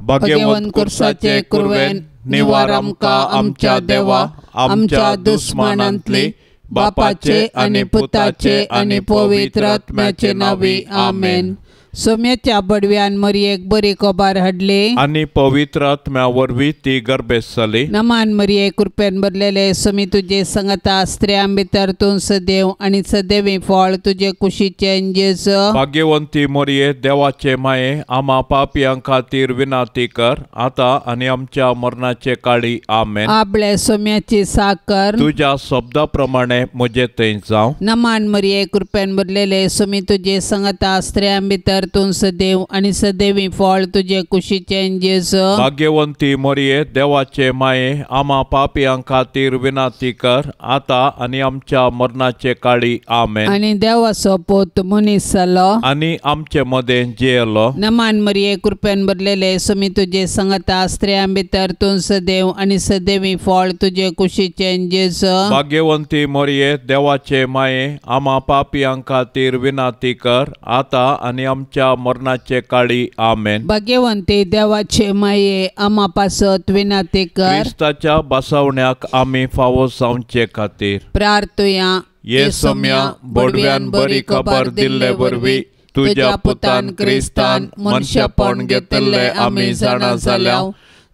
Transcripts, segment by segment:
भाग्यवंत कुर्साचे कुरवेन निवार आमकां आमच्या देवा आमच्या दुस्मानांतली बापाचे आनी पुताचे आनी पवित्र आत्म्याचे नांवी आमेन. सोम्याच्या बडव्यान मरियेक बरी खबर हाडली आनी पवित्र आत्म्या वरवीं ती गर्भेस्त जाली. नमान मरिये कृपेन भरलेले सोमी तुजे संगता स्त्रियां भितर तूं सदैव आनी सदैवी फळ तुजे कुशीचें जेजू. भाग्यवंती मरिये देवाचे माये आमा पापयां खातीर विनंती कर आतां आनी आमच्या मरणाचे काळी आमेन. आपले सोम्याची साकर तुज्या शब्दा प्रमाणे म्हजे थंय जावं. नमान मरिये कृपेन भरलेले सोमी तुजे संगता स्त्रियां भितर तूं सदैव आनी सदैवी फळ तुजे कुशीचें जेजू. भाग्यवंती मरिये देवाचे माये आमा पापयां खातीर विनंती कर आतां आनी आमच्या मरणाचे काळी आमेन. आनी देवाचो पूत मनीस जालो आनी आमचे मदें जियेलो. नमान मरिये कृपेन भरलेले सोमी तुजे संगता स्त्रियां भितर तूं सदैव आनी सदैवी फळ तुजे कुशीचें जेजू. भाग्यवंती मरिये देवाचे माये आमा पापयां खातीर विनंती कर आतां आनी आमच्या मरणाचे काळी आमेन. भाग्यवंती देवाचे माये आमा पासत विनंती कर. क्रिस्ताच्या बसवण्याक आमी फावो जावचे खातीर प्रार्थुया. ये सोम्या बोडव्यान बरी खबर दिल्ले वरवीं तुज्या पुतान क्रिस्तान मनशापण घेतिल्ले आमी जाणा जाल्या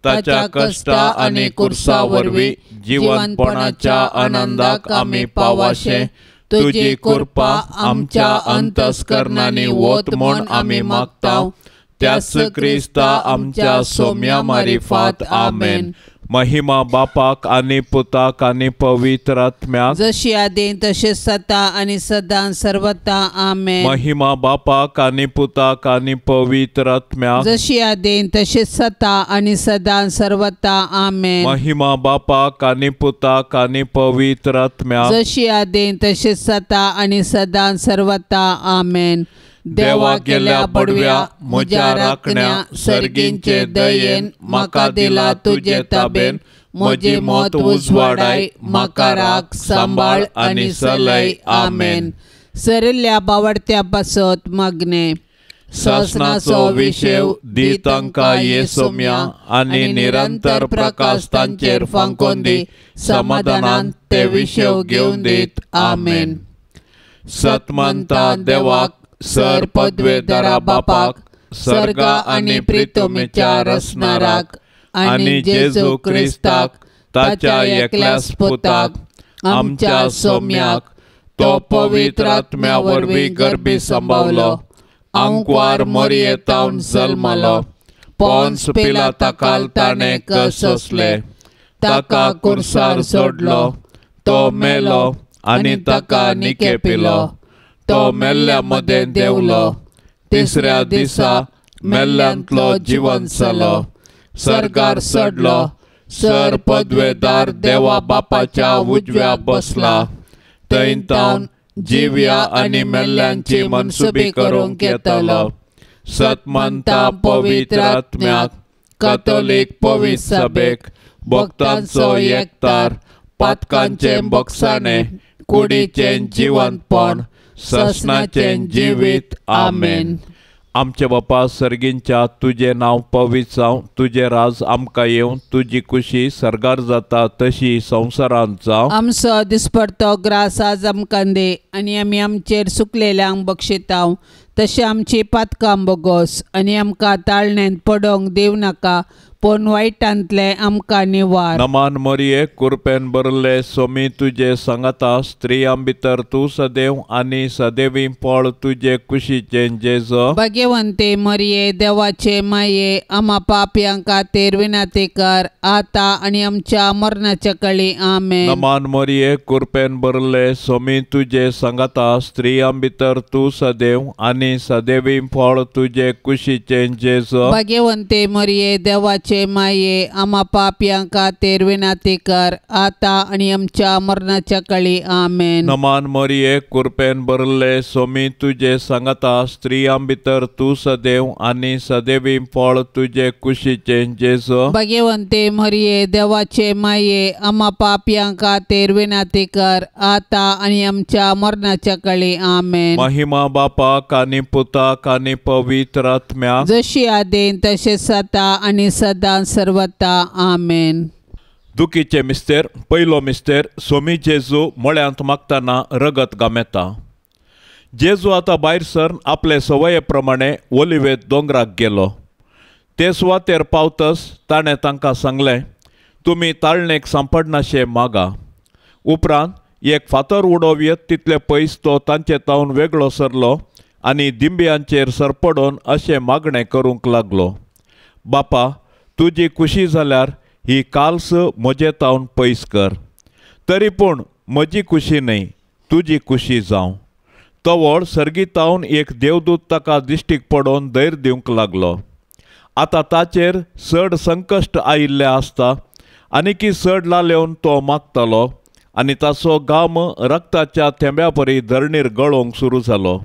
ताच्या कश्टा आनी कुर्सा वरवीं जिवनपणाच्या आनंदाक आमी पावाशे तुजी कृपा आमच्या अंतस्करणांनी वत म्हूण आमी मागता त्याच क्रिस्ता आमच्या सोम्या मारिफात आमेन. महिमा बापाक आनी पुताक आनी पवित्र आत्म्याक जशी आदी तशें सता आनी सदां सर्वता आमेन. महिमा बापाक आनी पुताक आनी पवित्र आत्म्याक जशी आदी तशें सता आनी सदां सर्वता आमेन. महिमा बापाक आनी पुताक आनी पवित्र आत्म्याक जशी आदी तशें सता आनी सदां सर्वता आमेन. देवा गेल्या बडव्या म्हज्या राखण्या सर्गींचे दयेन म्हाका दिला तुजे ताबेन म्हजी मत उजवाडाय म्हाका राख सांबाळ आनी सलय आमेन. सरिल्ल्या बावडत्या पासत मागणे. सासनाचो विशेव दी तांकां ये सोम्या आनी निरंतर प्रकाश तांचेर फांकोन दी समाधानान ते विशेव घेवन दीत आमेन. सतमंता देवाक सर पदवेदारा बापाक सर्गा आनी प्रितोमेच्या रसनाराक आनी जेजू क्रिस्ताक ताच्या एकल्याच पुताक आमच्या सोम्याक तो पवित्र आत्म्या वरवीं गर्भी सांबावलो आंकवार मरियेतावन जल्मलो पोन्स पिलाता ताणें कश्ट सोंसले ताका कुर्सार सोडलो तो मेलो आनी ताका निकेपिलो तो मेल्ल्या मदें देंवलो तिसऱ्या दिसा मेल्ल्यांतलो जिवंत जालो सर्गार चडलो सर पदवेदार देवा बापाच्या उजव्या बसला थंय तावन जिव्या आनी मेल्ल्यांची मनसुबी करूंक येतलो. सतमंता पवित्र आत्म्याक कथोलीक पवित्र सभेक भक्तांचो एकतार पातकांचें बक्षाणें कुडीचें जिवंतपण ससनाचें जिवीत आमेन. आमचे बापा सर्गींच्या तुजें नांव पवित्र जावं तुजें राज आमकां येवं तुजी कुशी सर्गार जाता तशी संवसारांत जावं. आमचो दिसपडतो ग्रास आज आमकां दी आनी आमी आमचेर सुकलेल्यांक बक्षितांव तशें आमची पातकां बोगोस आनी आमकां ताळण्यांत पडोवंक दिवं नाका पूण वायटांतलें आमकां निवार. नमान मरिये कुरपेन भरले सोमी तुजे सांगाता स्त्रियां भितर तूं सदैव आनी सदैवी फळ तुजे कुशीचें जेजू. भाग्यवंती मरिये देवाचे माये आमा पापयां खातीर विनंती कर आतां आनी आमच्या मरणाच्या कळी आमेन. नमान मरिये कुरपेन भरले सोमी तुजे सांगाता स्त्रियां भितर तूं सदैव आनी सदैवी फळ तुजे कुशीचें जेजू. भाग्यवंती मरिये देवाचे देवाचे माये आमा पापयां खातीर विनंती कर आतां आनी आमच्या मरणाच्या काळी आमेन। नमान मरिये कृपेन भरले स्वामी तुजे सांगाता स्त्रियां भितर तूं सदैव आनी सदैवी फळ तुजे कुशीचें जेजू। भाग्यवंते मरिये देवाचे माये आमा पापयां खातीर विनंती कर आतां आनी आमच्या मरणाच्या काळी आमेन। महिमा बापाक आनी पुताक आनी पवित्र आत्म्याक जशी आदीन तशें सदा आनी सदां सर्वता आमेन। दुखीचे मिस्तेर पयलो मिस्तेर स्वामी जेजू मळ्यांत मागतना रगत गामेता। जेजू आतां भायर सरन आपले सवये प्रमाणे ओलिवेत दोंगराक गेलो। ते सुवातेर पावतच ताणें तांकां सांगलें तुमी ताळणेक सांपडनाशे मागा। उपरांत एक फातर उडोवयेत तितले पयस तो तांचे तावन वेगळो सरलो आनी दिंब्यांचेर सरपडोन अशें मागणें करूंक लागलो, बापा तुजी खुशी जाल्यार ही काल्स म्हजे तावन पयस कर, तरी पूण म्हजी खुशी न्हय तुजी खुशी जावं। तवळ सर्गीतावन एक देवदूत ताका दिश्टीक पडोवन धैर्य दिवंक लागलो। आतां ताचेर चड संकश्ट आयिल्लें आसता आनीकी चड लालेवन तो मागतालो आनी ताचो घाम रक्ताच्या थेंब्या परी धरणीर गळोवंक सुरू जालो।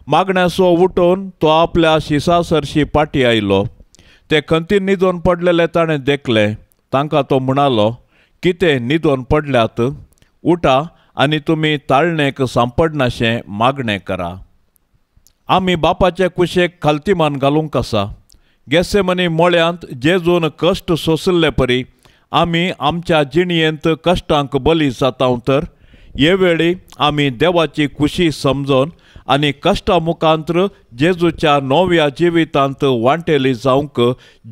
मागण्याचो उठोवन तो आपल्या शिसा सरशी पाटी आयलो। ते खंतीन न्हिदोन पडलेले ताणें देखलें। तांकां तो म्हणालो कितें न्हिदोन पडल्यात, उठा आनी तुमी ताळणेक सांपडनाशें मागणें करा। आमी बापाचे कुशेक खालतीमान घालूंक आसा। गेसेमनी मळ्यांत जेजून कश्ट सोंसिल्ले परी आमी आमच्या जिणयेंत कश्टांक बली जाता तर हे वेळी आमी देवाची खुशी समजून आनी कश्टा मुखांतर जेजूच्या नव्या जिवितांत वांटेली जावंक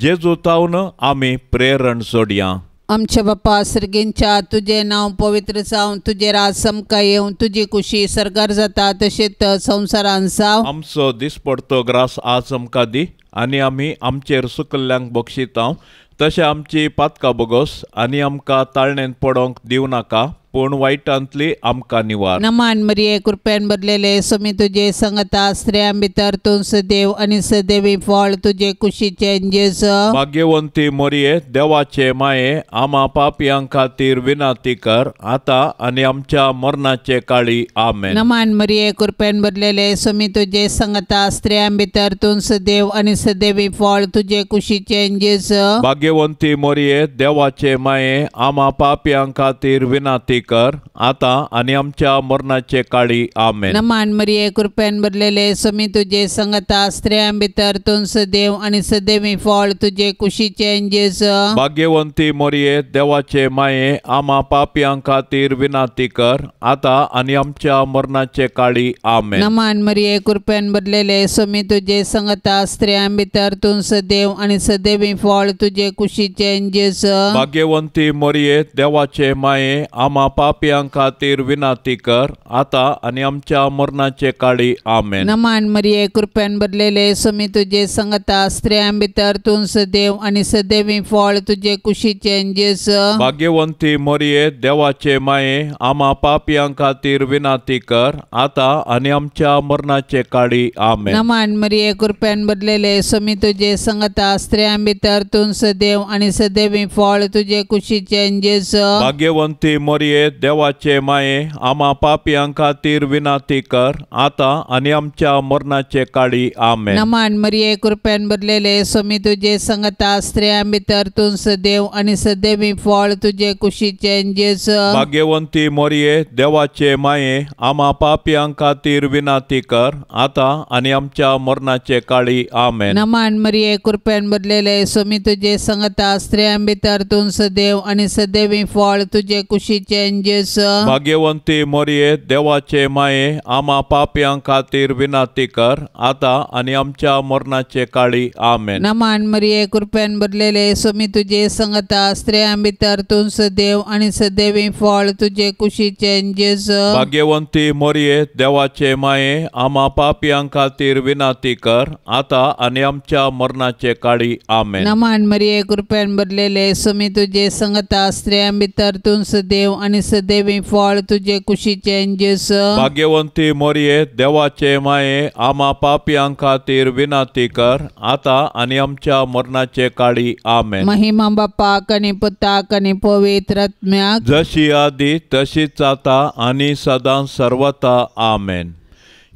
जेजू तावन आमी प्रेरण सोडया। आमच्या बापा सर्गींच्या तुजें नांव पवित्र जावं, तुजें राज आमकां येवं, तुजी खुशी सर्गार जाता तशेंच संवसारांत जावं। आमचो दिसपडतो ग्रास आज आमकां दी आनी आमी आमचेर सुकल्ल्यांक बक्षितांव तशें आमची पातकां बोगोस आनी आमकां ताळणेंत पडोवंक दिवं नाका पूण वायटांतली आमकां निवार। नमान मरिये कृपेन भरलेले स्वामी तुजे संगता स्त्रियां भितर तूं सदैव आनी सदैवी फळ तुजे कुशीचें जेजू। भाग्यवंती मरिये देवाचे माये आमा पापयां खातीर विनंती कर आतां आनी आमच्या मरणाचे काळी आमेन। नमान मरिये कृपेन भरलेले स्वामी तुजे संगता स्त्रियां भितर तूं सदैव आनी सदैवी फळ तुजे कुशीचें जेजू। भाग्यवंती मरिये देवाचे माये आमा पापयां खातीर विनंती कर आतां आनी आमच्या मरणाचे काळी आमेन। नमान मरिये कृपेन भरलेले स्वामी तुजे संगता स्त्रियां भितर तूं सदैव आनी सदैवी फळ तुजे कुशीचें जेजू। भाग्यवंती मरिये देवाचे माये आमा पापयां खातीर विनंती कर आतां आनी आमच्या मरणाचे काळी आमेन। नमान मरिये कृपेन भरलेले स्वामी तुजे संगता स्त्रियां भितर तूं सदैव आनी सदैवी फळ तुजे कुशीचें जेजू। भाग्यवंती मरिये देवाचे माये आमा पापयां खातीर विनंती कर आतां आनी आमच्या मरणाचे काळी आमेन। नमान मरिये कृपेन भरलेले स्वामी तुजे संगता स्त्रियां भितर तूं सदैव आनी सदैवी फळ तुजे कुशीचें जेजू। भाग्यवंती मरिये देवाचे माये आमा पापयां खातीर विनंती कर आतां आनी आमच्या मरणाचे काळी आमेन। नमान मरिये कृपेन भरलेले स्वामी तुजे संगता स्त्रियां भितर तूं सदैव आनी सदैवी फळ तुजे कुशीचें जेजू। भाग्यवंती मरिये देवाचे माये आमा पापयां खातीर विनंती कर आतां आनी आमच्या मरणाचे काळी आमेन। नमान मरिये कृपेन भरलेले स्वामी तुजे संगता स्त्रियां भितर तूं सदैव आनी सदैवी फळ तुजे कुशीचें जेजू। भाग्यवंती मरिये देवाचे माये आमा पापयां खातीर विनंती कर आतां आनी आमच्या मरणाचे काळी आमेन। नमान मरिये कृपेन भरलेले स्वामी तुजे संगता स्त्रियां भितर तूं सदैव आनी सदैवी फळ तुजे कुशीचें जेजू। भाग्यवंती मरिये देवाचे माये आमा पापयां खातीर विनंती कर आतां आनी आमच्या मरणाचे काळी आमेन। नमान मरिये कृपेन भरलेले स्वामी तुजे संगता स्त्रियां भितर तूं सदैव आनी सदैवी फळ तुजे कुशीचें जेजू। भाग्यवंती मरिये देवाचे माये आमा पापयां खातीर विनंती कर आतां आनी आमच्या मरणाचे काळी आमेन। नमान मरिये कृपेन भरलेले स्वामी तुजे संगता स्त्रियां भितर तूं सदैव आनी आनी सदैवी फळ तुजे कुशीचें जेजू. भाग्यवंती मोरये देवाचे माये आमा पापयां खातीर विनंती कर आतां आनी आमच्या मरणाचे काळी. आमेन. महिमा बापाक आनी पुताक आनी पवित्र आत्म्याक, जशी आदी तशीच आतां आनी सदां सर्वता. आमेन.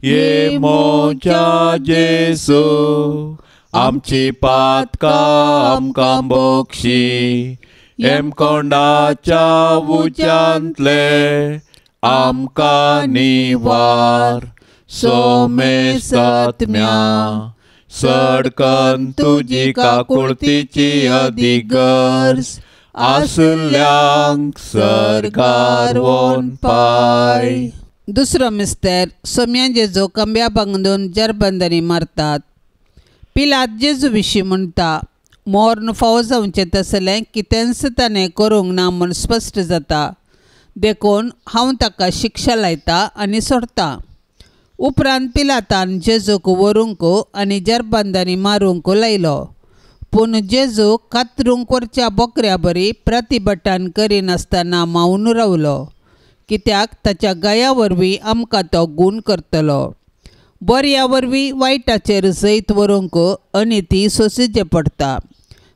ये मोच्या जेजू आमची पातकां आमकां बक्षी, हेमकोंडाच्या उज्यांतले आमकां निवार. सोमेसात्म्या सडकन तुजी काकुळतीची अदीक गरज आसल्यांक सरकार वोन पाय. दुसरो मिस्तेर सोम्या जेजू कंब्या बांदून जरबंदनी मारतात. पिलात जेजू विशीं म्हणटा, मोर्न फावो जावचें तसलें कितेंच ताणें करूंक ना म्हूण स्पश्ट जाता, देखून हांव ताका शिक्षा लायता आनी सोडटा. उपरांत पिलातान जेजूक व्हरूंक आनी जरबंदांनी मारूंक लायलो. पूण जेजू कातरूंक व्हरच्या बोकऱ्या बरी प्रतिभटान करिनासतना मावन रावलो, कित्याक ताच्या गया वरवीं आमकां तो गूण करतलो. बऱ्या वरवीं वायटाचेर जैत व्हरूंक अनिती सोंसचें पडटा.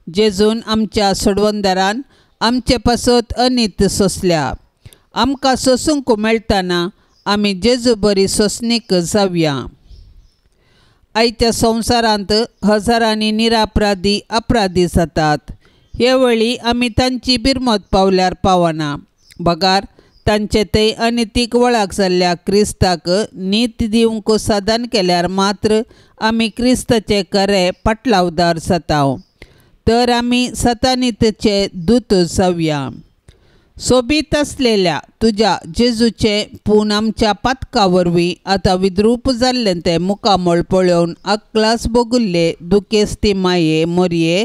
जेजून आमच्या सोडवणदारान आमचे पासत अनीत सोंसल्या. आमकां सोंसूंक मेळटना आमी जेजू बरी सोंसणीक जावया. आयच्या संवसारांत हजारांनी निरापराधी अपराधी जातात. हे वेळी आमी तांची बिरमत पावल्यार पावना, बगार तांचे थंय अनितीक वळख जाल्ल्या क्रिस्ताक नीत दिवंक साधन केल्यार मात्र आमी क्रिस्ताचे खरे पाटलावदार जाता. तर आमी सतानितचे दूत जावया. सोबीत आसलेल्या तुज्या जेजूचे पूण आमच्या पातका वरवीं आतां विद्रूप जाल्लें तें मुखामळ पळोवन अकलास भोगुल्ले दुखेस्ती माये मोरये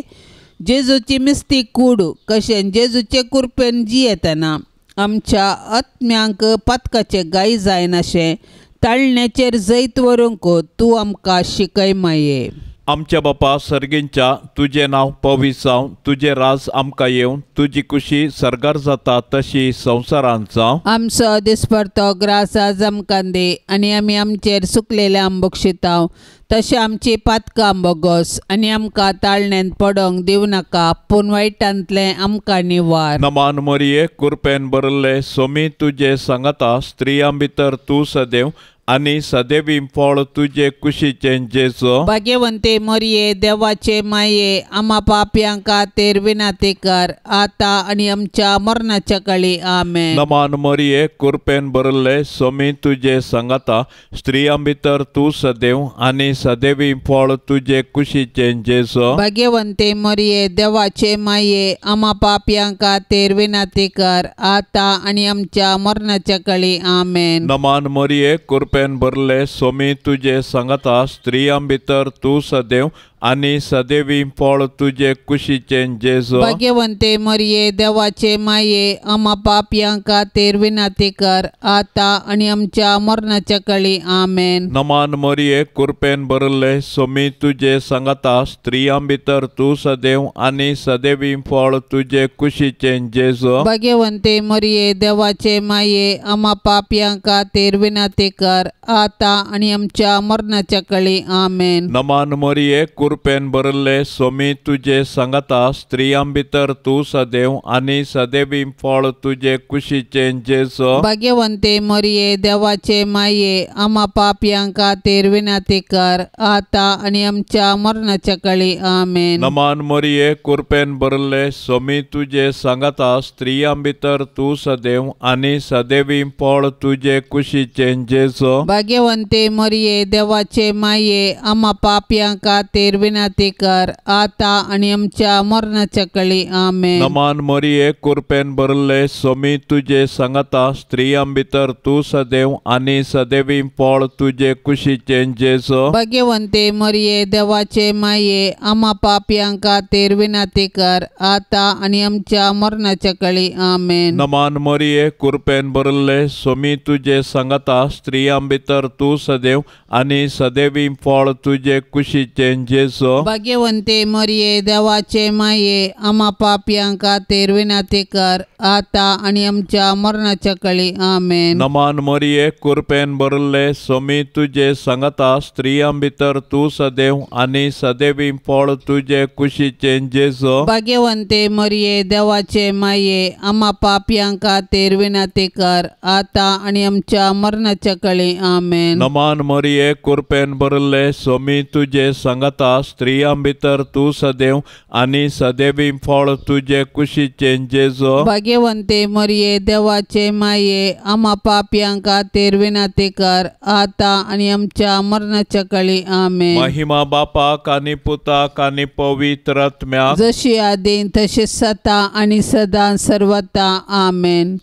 जेजूची मिस्ती कूड कशें जेजूचे कुरपेन जियेतना आमच्या आत्म्यांक पातकाचे गाय जायनाशें ताळण्याचेर जैत व्हरूंक तूं आमकां शिकय माये. आमच्या बापा सर्गींच्या तुजें नांव पवित्र जावं, तुजें राज आमकां येवन, तुजी कुशी सर्गार जाता तशी संवसारांत जावं. आमचो दिसपडतो ग्रास आज आमकां दी आनी आमी आमचेर सुकलेल्या बक्षिताव तशें आमची पातकां बोगोस आनी आमकां ताळण्यांत पडोंक दिवं नाका, पूण वायटांतलें आमकां निवार. नमान मरिये कुरपेन भरिल्ले सोमी तुजे सांगाता, स्त्रियां भितर तूं सदैव आनी सदैवी फळ तुजे कुशीचें जेजू. भाग्यवंते मोरये देवाचे माये आमा पापयां खातीर विनंती कर आतां आनी आमच्या मरणाच्या काळी. आमेन. नमान मरिये कुरपेन भरिल्ले सोमी तुजे सांगाता, स्त्रियां भितर तूं सदैव आनी सदैवी फळ तुजे कुशीचें जेजू. भाग्यवंते मोरये देवाचे माये आमा पापयां खातीर विनंती कर आतां आनी आमच्या मरणाच्या काळी. आमेन. नमान मरिये कुरपेन भरले सोमी तुजे सांगाता, स्त्रियां भितर तूं सदैव आनी सदैवी फळ तुजे कुशीचें जेजू. भाग्यवंते मरिये देवाचे माये आमा पापयां खातीर विनंती कर आतां आनी आमच्या मरणाच्या काळी. आमेन. नमान मरिये कुरपेन भरले सोमी तुजे सांगाता, स्त्रियां भितर तूं सदैव आनी सदैवी फळ तुजे कुशीचें जेजू. भाग्यवंते मरिये देवाचे माये आमा पापयां खातीर विनंती कर आतां आनी आमच्या मरणाच्या काळी. आमेन. नमान मरिये कुरपेन भरिल्ले सोमी तुजे सांगाता, स्त्रियां भितर तूं सदैव आनी सदैवी फळ तुजे कुशीचें जेजू. भाग्यवंते मरिये देवाचे माये आमा पापयां खातीर विनंती कर आतां आनी आमच्या मरणाच्या काळी. आमेन. नमान मरिये कुरपेन भरिल्ले सोमी तुजे सांगाता, स्त्रियां भितर तूं सदैव आनी सदैवी फळ तुजे कुशीचें जेजू. भाग्यवंते मरिये देवाचे माये आमा पापयां खातीर विनंती कर आतां आनी आमच्या मरणाच्या काळी. आमेन. नमान मरिये कुरपेन भरिल्ले सोमी तुजे सांगाता, स्त्रियां भितर तूं सदैव आनी सदैवी फळ तुजे कुशीचें जेजू. भाग्यवंते मरिये देवाचे माये आमा पापयां खातीर विनंती कर आतां आनी आमच्या मरणाच्या काळी. आमेन. नमान मरिये कुरपेन भरिल्ले सोमी तुजे सांगाता, स्त्रियां भितर तूं सदैव आनी सदैवी फळ तुजे कुशीचें जेजू. जेजू। भाग्यवंते मरिये देवाचे माये आमा पापयां खातीर विनंती कर आता आनी आमच्या मरणाच्या काळी। आमेन। नमान मरिये कृपेन भरले स्वामी तुजे सांगता स्त्रियां भितर तूं सदैव आनी सदैवी फळ तुजे कुशीचें जेजू। भाग्यवंते मरिये देवाचे माये आमा पापयां खातीर विनंती कर आता आनी आमच्या मरणाच्या काळी। आमेन। नमान मरिये कृपेन भरले स्वामी तुजे सांगता स्त्रियां भितर तूं सदैव आनी सदैवी फळ तुजे कुशीचें जेजू। भाग्यवंते मरिये देवाचे माये आमा पापयां खातीर विनंती कर आता आनी आमच्या मरणाच्या काळी। आमेन। महिमा बापाक आनी पुताक आनी पवित्र आत्म्याक जशी आदीन तशी सता आनी सदां सर्वता। आमेन।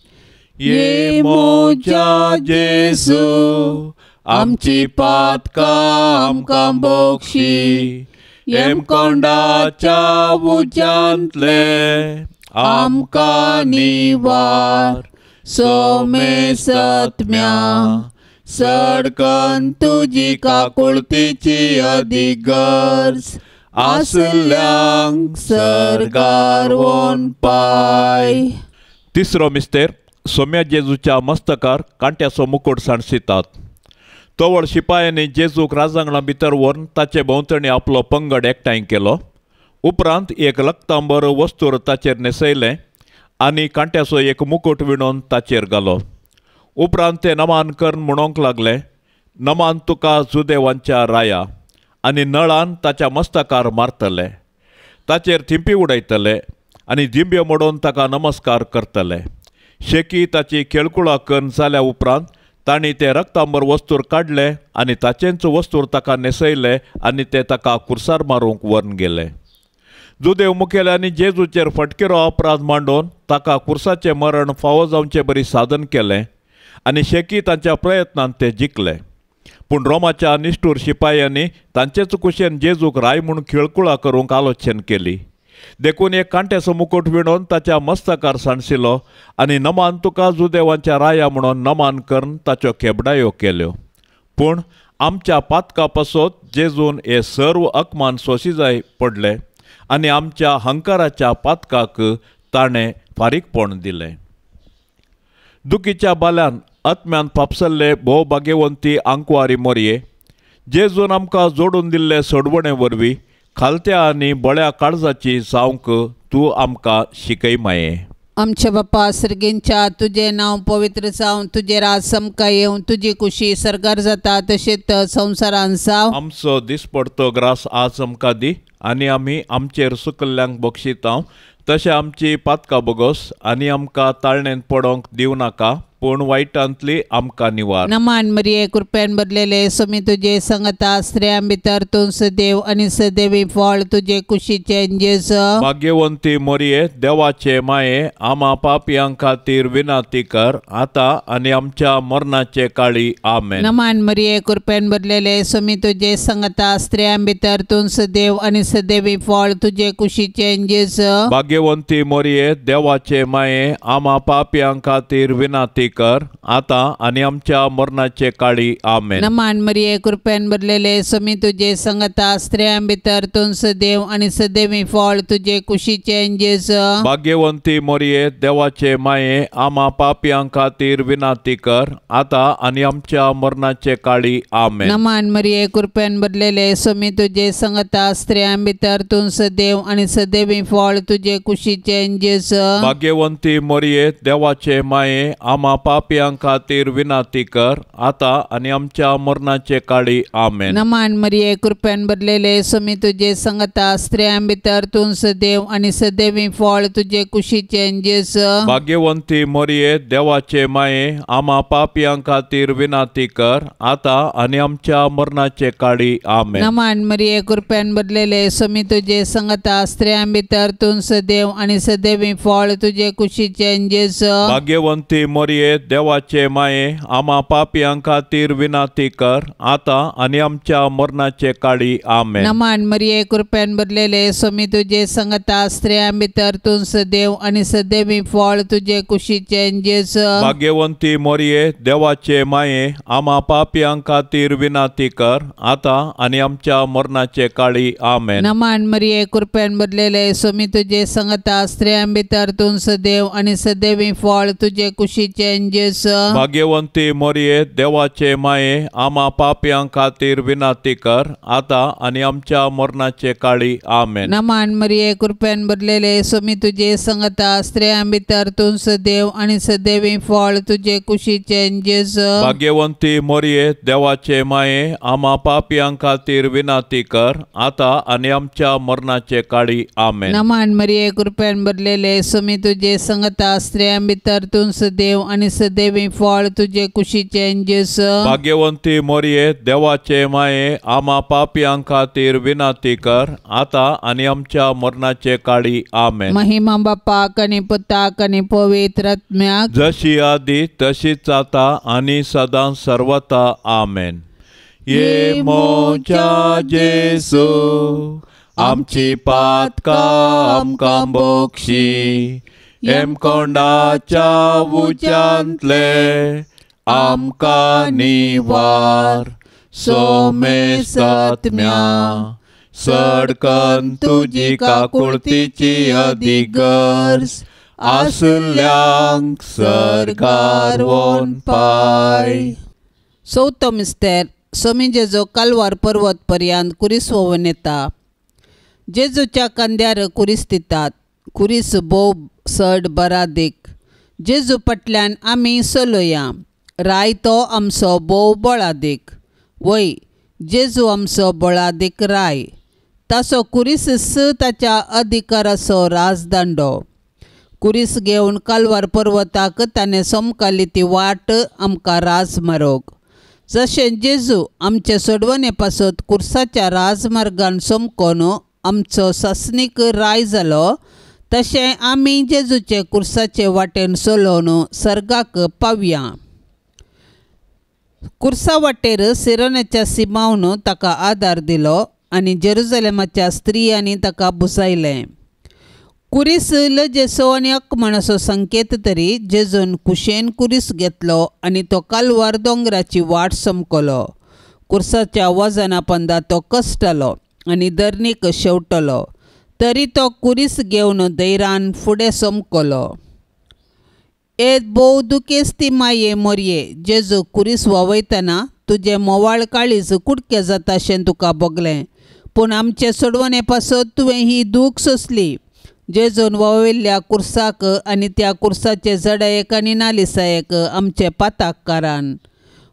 ये मोजा जेजू आमची पातकां आमकां बक्षी हेमकोंडाच्या उज्यांतले आमकां निवार सोमेसत्म्या सडकन तुजी काकुळतीची अदीक गरज आसल्यांक सर्गार वोन पाय। तिसरो मिस्तेर सोम्या जेजूच्या मस्तकार कांट्याचो मुकुट सांडसितात। तवळ शिपायांनी जेजूक राजांगणा भितर व्हरून ताचे भोंवतणी आपलो पंगड एकठांय केलो। उपरांत एक लक्तांबर वस्तूर ताचेर न्हेसयलें आनी कांट्याचो एक मुकुट विणोवन ताचेर घालो। उपरांत ते नमान करून म्हणूंक लागले, नमान तुका जुदेवांच्या राया, आनी नळान ताच्या मस्तकार मारतले, ताचेर थिंपी उडयतले आनी दिंब्यो मोडून ताका नमस्कार करतले। शेकी ताची खेळकुळा करून जाल्या उपरांत तांणी ते रक्तांबर वस्तूर काडले आनी ताचेंच वस्तूर ताका न्हेसयले आनी ते ताका कुर्सार मारूंक व्हरून गेले। जुदेव मुखेल्यांनी जेजूचेर फटकिरो अपराध मांडून ताका कुर्साचें मरण फावो जावचे बरी साधन केलें आनी शेकी तांच्या प्रयत्नान ते जिखले। पूण रोमाच्या निश्ठूर शिपायांनी तांचेच कुशेन जेजूक राय म्हूण खेळकुळा करूंक आलोचन केली। देखून एक कांट्याचो मुकुट विणोवन ताच्या मस्तकार सांडशिलो आनी नमान तुका जुदेवांच्या राया म्हणून नमान करून ताच्यो खेबडायो केल्यो। पूण आमच्या पातका पासत जेजून हे सर्व अपमान सोंशी जाय पडले आनी आमच्या हंकाराच्या पातकाक ताणें फारीकपण दिलें। दुखीच्या बाल्यान आत्म्यान फापसल्ले भोव भाग्यवंती आंकवारी मोरये जेजून आमकां जोडून दिल्ले सोडवणे वरवीं खालत्या आनी बळ्या काळजाची जावंक तूं आमकां शिकय माये। आमच्या बापा सर्गींच्या तुजें नांव पवित्र जावं, तुजें राज समकां येवं, तुजी कुशी सर्गार जाता तशेंच संवसारान जावं। आमचो दिसपडतो ग्रास आज आमकां दी आनी आमी आमचेर सुकल्ल्यांक बक्षितांव तशें आमची पातकां बोगोस आनी आमकां ताळणेंत पडोंक दिवं नाका पूण वायटांतली आमकां निवार। नमान मरिये कृपेन भरलेले स्वामी तुजे संगता स्त्रियां भितर तूं सदैव आनी सदैवी फळ तुजे कुशीचें जेजू। भाग्यवंती मरिये देवाचे माये आमा पापयां खातीर विनंती कर आतां आनी आमच्या मरणाचे काळी। आमेन। नमान मरिये कृपेन भरलेले स्वामी तुजे संगता स्त्रियां भितर तूं सदैव आनी सदैवी फळ तुजे कुशीचें जेजू। भाग्यवंती मरिये देवाचे माये आमा पापयां खातीर विनंती कर आतां आनी आमच्या मरणाचे काळी। आमेन। नमान मरिये कृपेन भरलेले स्वामी तुजे संगता स्त्रियां भितर तूं सदैव आनी सदैवी फळ तुजे कुशीचें जेजू। भाग्यवंती मरिये देवाचे माये आमा पापयां खातीर विनंती कर आतां आनी आमच्या मरणाचे काळी। आमेन। नमान मरिये कृपेन भरलेले स्वामी तुजे संगता स्त्रियां भितर तूं सदैव आनी सदैवी फळ तुजे कुशीचें जेजू। भाग्यवंती मरिये देवाचे माये आमा पापयां खातीर विनंती कर आतां आनी आमच्या मरणाचे काळी। आमेन। नमान मरिये कृपेन भरलेले स्वामी तुजे संगता स्त्रियां भितर तूं सदैव आनी सदैवी फळ तुजे कुशीचें जेजू। भाग्यवंती मरिये देवाचे माये आमा पापयां खातीर विनंती कर आतां आनी आमच्या मरणाचे काळी। आमेन। नमान मरिये कृपेन भरलेले भरलेले सोमी तुजे संगता स्त्रियां भितर तूं सदैव आनी सदैवी फळ तुजे कुशीचें जेजू. भाग्यवंती मोरये देवाचे माये आमा पापयां खातीर विनाती कर आतां आनी आमच्या मरणाचे काळी. आमेन. नमान मरिये कृपेन भरलेले सोमी तुजे संगता स्त्रियां भितर तूं सदैव आनी सदैवी फळ तुजे कुशीचें जेजू. भाग्यवंती मोरये देवाचे माये आमा पापयां खातीर विनाती कर आतां आनी आमच्या मरणाचे काळी. आमेन. नमान मरिये कृपेन भरलेले सोमी तुजे संगता स्त्रियां भितर तूं सदैव आनी सदैवी फळ तुजे कुशीचें जेजू. भाग्यवंती मोरये देवाचे माये आमा पापयां खातीर विनाती कर आतां आनी आमच्या मरणाचे काळी. आमेन. नमान मरिये कृपेन भरलेले सोमी तुजे संगता स्त्रियां भितर तूं सदैव आनी सदैवी फळ तुजे कुशीचें जेजू. भाग्यवंती मोरये देवाचे माये आमा पापयां खातीर विनाती कर आतां आनी आमच्या मरणाचे काळी. आमेन. नमान मरिये कृपेन भरलेले सोमी तुजे संगता स्त्रियां भितर तूं सदैव आनी सदैवी फळ तुजे कुशीचें जेजू. भाग्यवंती मोरये देवाचे माये आमा पापयां खातीर विनाती कर आतां आनी आमच्या मरणाचे काळी. आमेन. महिमा बापाक आनी पुताक आनी पवित्र आत्म्याक, जशी आदी तशीच आतां आनी सदां सर्वता. आमेन. ये मोच्या जेसू आमची पातकां आमकां बोक्षी, हेमकोंडाच्या उज्यांतले आमकां निवार, सोमेसात्म्या सडकन तुजी काकुळतीची अधिगर्ज आसल्यांक सरकार वोन पाय. चवथो मिस्तेर सोमी जेजो कालवार पर्वत पर्यंत कुरीस वोवन येता. जेजूच्या खांद्यार कुरीस दितात. कुरीस भोव चड बरादीक. जेजू फाटल्यान आमी चलोया. राय तो आमचो भोव बळादीक. वय जेजू आमचो बळादीक राय. ताचो कुरीस ताच्या अधिकाराचो राजदांडो. कुरीस घेवन कालवार पर्वताक ताणें सोमकाली ती वाट आमकां राजमार्ग. जशें जेजू आमचे सोडवणे पासत कुर्साच्या राजमार्गान सोमकोन आमचो सासणीक राय जालो, तशें आमी जेजूचे कुर्साचे वाटेन चलोवन सर्गाक पावया. कुर्सा वाटेर सिरोनाच्या सिमावन ताका आदार दिलो आनी जेरुजलेमाच्या स्त्रियांनी ताका बुसायलें. कुरीस लजेसो आनी अकमणाचो संकेत तरी जेजून कुशेन कुरीस घेतलो आनी तो कालवार दोंगराची वाट समकलो. कुर्साच्या वजना पंदा तो कश्टलो आनी धरणीक शेवटलो, तरी तो कुरीस घेवन धैरान फुडें समकलो. ए भोव दुखेस्ती माये मोरये, जेजू कुरीस वावयतना तुजें मोवाळ काळीज कुडके जाता अशें तुका भोगलें, पूण आमचे सोडवणे पासत तुवें ही दूख सोंसली. जेजून वावयल्ल्या कुर्साक आनी त्या कुर्साचे जडायेक आनी नालिसायेक आमचे पाताक कारान.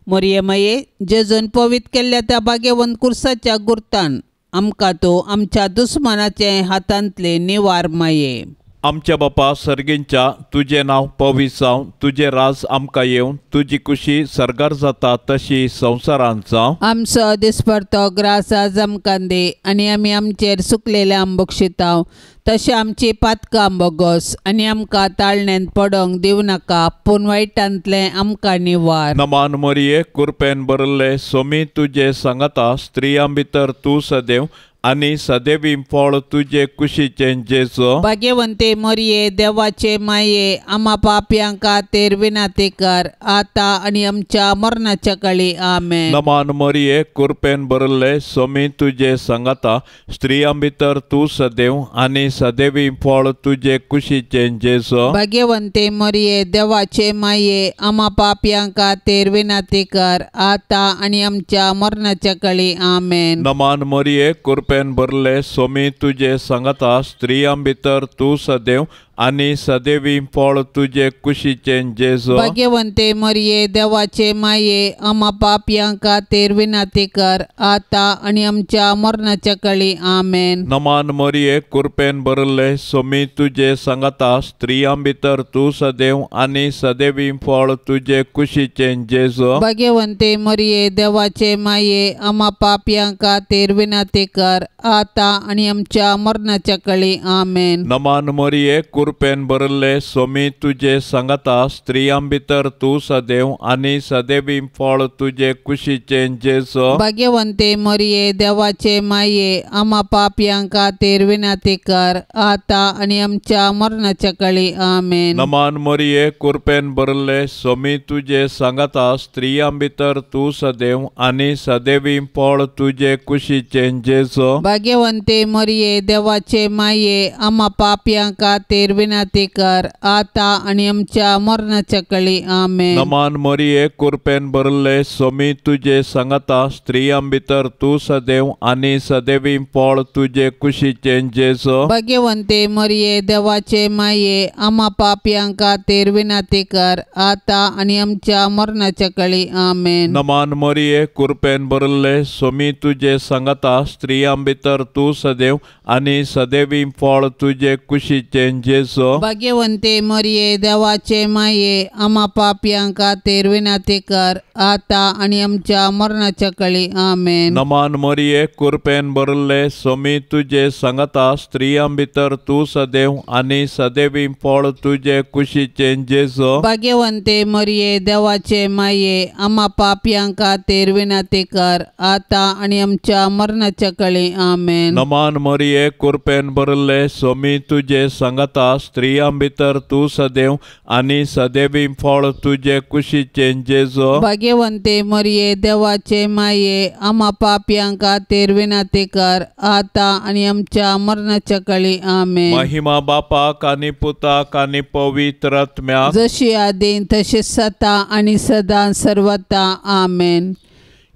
मोरये माये, जेजून पवित केल्ल्या त्या भाग्यवंत कुर्साच्या गुर्तान आमकां तूं आमच्या दुस्मानाचे हातांतले निवार माये. आमच्या बापा सर्गींच्या तुजें नांव पवित्र जावं, तुजें राज आमकां येवं, तुजी कुशी सर्गार जाता तशी संवसारांत जावं. आमचो दिसपडतो ग्रास आज आमकां दी आनी आमी आमचेर सुकलेल्या बक्षिताव तशें आमची पातकां बोगस आनी आमकां ताळण्यांत पडोंक दिवं नाका, पूण वायटांतलें आमकां निवार. नमान मरिये कुरपेन भरिल्ले सोमी तुजे सांगाता, स्त्रियां भितर तूं सदैव आनी सदैवी फळ तुजे कुशीचें जेजू. भाग्यवंते मरिये देवाचे माये आमा पापयां खातीर विनंती कर आतां आनी आमच्या मरणाच्या काळी. आमेन. नमान मरिये कुरपेन भरिल्ले सोमी तुजे सांगाता, स्त्रियां भितर तूं सदैव आनी सदैवी फळ तुजे कुशीचें जेजू. भाग्यवंते मरिये देवाचे माये आमा पापयां खातीर विनंती कर आतां आनी आमच्या मरणाच्या काळी. आमेन. नमान मरिये कुरपेन भरले सोमी तुजे सांगाता, स्त्रियां भितर तूं सदैव आनी सदैवी फळ तुजे कुशीचें जेजू। भाग्यवंते मरिये देवाचे माये आमा पापयां खातीर विनंती कर आता आनी आमच्या मरणाच्या काळी आमेन। नमान मरिये कृपेन भरले स्वामी तुजे सांगाता स्त्रियां भितर तूं सदैव आनी सदैवी फळ तुजे कुशीचें जेजू। भाग्यवंते मरिये देवाचे माये आमा पापयां खातीर विनंती कर आता आनी आमच्या मरणाच्या काळी आमेन। नमान मरिये कृपेन भरले स्वामी तुजे सांगाता स्त्रियां भितर तूं सदैव आनी सदैवी फळ तुजे कुशीचें जेजू। भाग्यवंते मरिये देवाचे माये आमा पापयां खातीर विनंती कर आता आनी आमच्या मरणाच्या काळी आमेन। नमान मरिये कृपेन भरले स्वामी तुजे सांगाता स्त्रियां भितर तूं सदैव आनी सदैवी फळ तुजे कुशीचें जेजू। भाग्यवंते मरिये देवाचे माये आमा पापयां खातीर विनंती कर आता आनी आमच्या मरणाच्या काळी आमेन। नमान मरिये कृपेन भरले स्वामी तुजे सांगाता स्त्रियां भितर तूं सदैव आनी सदैवी फळ तुजे कुशीचें जेजू। भाग्यवंते मरिये देवाचे माये आमा पापयां खातीर विनंती कर आता आनी आमच्या मरणाच्या काळी आमेन। नमान मरिये कृपेन भरले स्वामी तुजे सांगाता स्त्रियां भितर तूं सदैव आनी सदैवी फळ तुजे कुशीचें जेजू। भाग्यवंते मरिये देवाचे माये आमा पापयां खातीर विनंती कर आता आनी आमच्या मरणाच्या काळी आमेन। नमान मरिये कृपेन भरले स्वामी तुजे सांगाता स्त्रियां भितर तूं सदैव आनी सदैवी फळ तुजे कुशीचें जेजू। भाग्यवंते मरिये देवाचे माये आमा पापयां खातीर विनंती कर आता आनी आमच्या मरणाच्या काळी आमेन। नमान मरिये कृपेन भरले स्वामी तुजे सांगाता स्त्रियां भितर तूं सदैव आनी सदैवी फळ तुजे कुशीचें जेजू। भाग्यवंते मरिये देवाचे माये आमा पापयां खातीर विनंती कर आता आनी आमच्या मरणाच्या काळी आमेन। महिमा बापाक आनी पुताक आनी पवित्र आत्म्याक, जशी आदीं तशी सता आनी सदां सर्वता आमेन।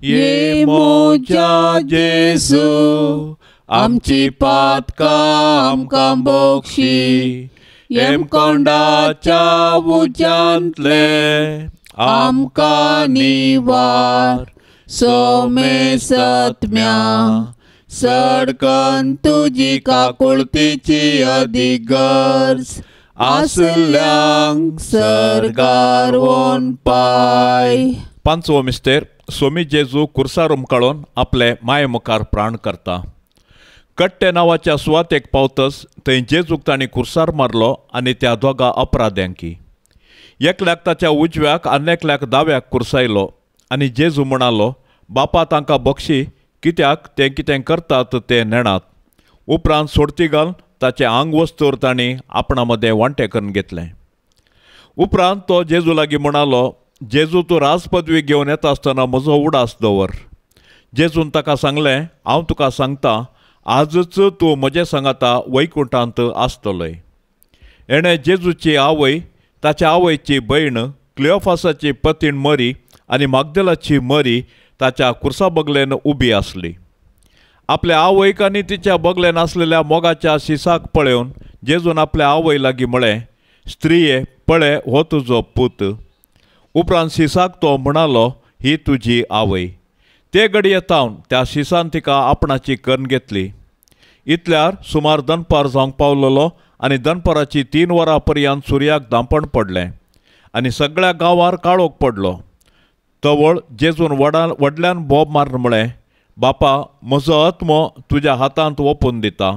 ये मोजा जेजू आमची पातकां आमकां बक्षी, हेमकोंडाच्या उज्यांतले आमकां निवार, सोमेसत्म्या सडकन तुजी काकुळतीची अदीक गरज आसल्यांक सर्गार वोन पाय। पांचवो मिस्तेर स्वामी जेजू कुर्सार उमकाळून आपले माये मुखार प्राण करता। कट्टे नांवाच्या सुवातेक पावतच थंय जेजूक तांणी कुर्सार मारलो आनी त्या दोगा अपराध्यांकी एकल्याक ताच्या उजव्याक आनी एकल्याक दाव्याक कुर्सायलो आनी जेजू म्हणालो, बापा तांकां बक्षी, कित्याक ते कितें करतात ते नेणात। उपरांत सोडती घाल ताचें आंग वस्तूर तांणी आपणा मदें वांटे करून घेतलें। उपरांत तो जेजू लागीं म्हणालो, जेजू तूं राजपदवी घेवन येता आसतना म्हजो उडास दवर। जेजून ताका सांगलें, हांव तुका सांगता आजच तूं म्हजे सांगाता वैकुंठांत आसतलोय। एणें जेजूची आवय, ताच्या आवयची भयण, क्लियोफासाची पतीण मरी आनी मागदेलाची मरी ताच्या कुर्सा बगलेन उबी आसली। आपल्या आवयक आनी तिच्या बगलेन आसलेल्या मोगाच्या शिसाक पळोवन जेजून आपल्या आवय लागीं म्हळें, स्त्रिये पळय हो तुजो पूत। उपरांत शिसाक तो म्हणालो, ही तुजी आवय। ते घडये तावन त्या शिसान तिका आपणाची करून घेतली। इतल्यार सुमार दनपार जावंक पावलेलो आनी दनपाराची 3 वरां पर्यंत सुर्याक दांपण पडलें आनी सगळ्या गांवार काळोख पडलो। तवळ जेजून व्हडल्यान बोब मारून म्हळें, बापा म्हजो आत्मो तुज्या हातांत ओपून दिता।